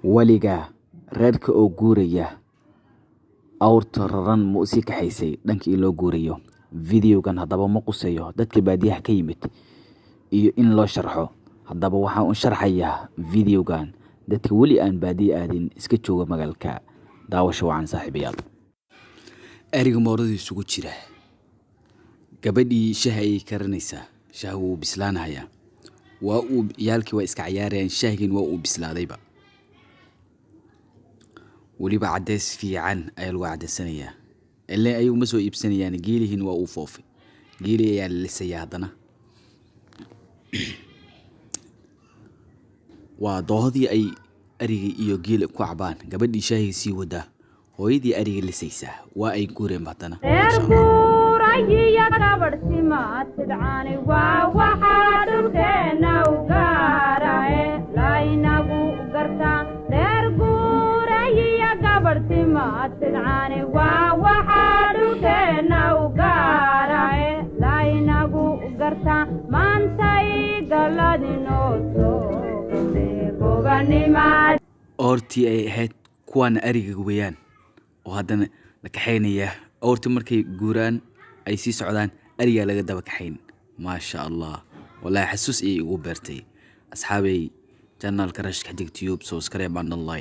Weligaa reerka oo guuraya awrta raran ma usii kaxaysay dhankii loo guurayo? Videogan haddaba ma quseeyo dadka baadiyaha ka yimid iyo in loo sharxo. Haddaba waxaan u sharxayaa videogan dadka weli aan baadiye aadin, iska jooga magaalka. Daawasho wacan, saaxiibayaal. Ariga moorada isugu jira, gabadhii shaah ayay karinaysaa. Shaah wuu bislaanayaa. Waa uu ciyaalkii waa iska cayaarayaan. Shaahgiin waa uu bislaadayba. Weliba caddeys fiican ayaa lagu caddeysanayaa. Ilaa ayagu ma soo iibsanayaan. Geelihiin waa uu foofay. Geeli ayaa la lisayaa. Haddana waa doohodii ay ariga iyo geela ku cabaan. Gabadhii shaahii sii wadaa, hooyadii ariga lisaysaa. Waa ay guureen haddana. Reer guurayiyo gabadh simaatidcaani waa waxaa dhulkeenna u gaarae laynagu gartaa. Reer guurayiyo gabadh simaatidcaani waa waxaa dhulkeenna u gaarae laynagu gartaa. Maantay galadinoo soo gobanimaad. Oortii ay ahayd kuwaana ariga weeyaan oo haddana la kaxaynaya. Oortii markay guuraan ay sii socdaan, arigaa laga daba kaxayn. Maasha Allah, wallaahi xasuus ayay igu beertay. Asxaabay, channelka Rashka Xidig Tube, subscribe and like.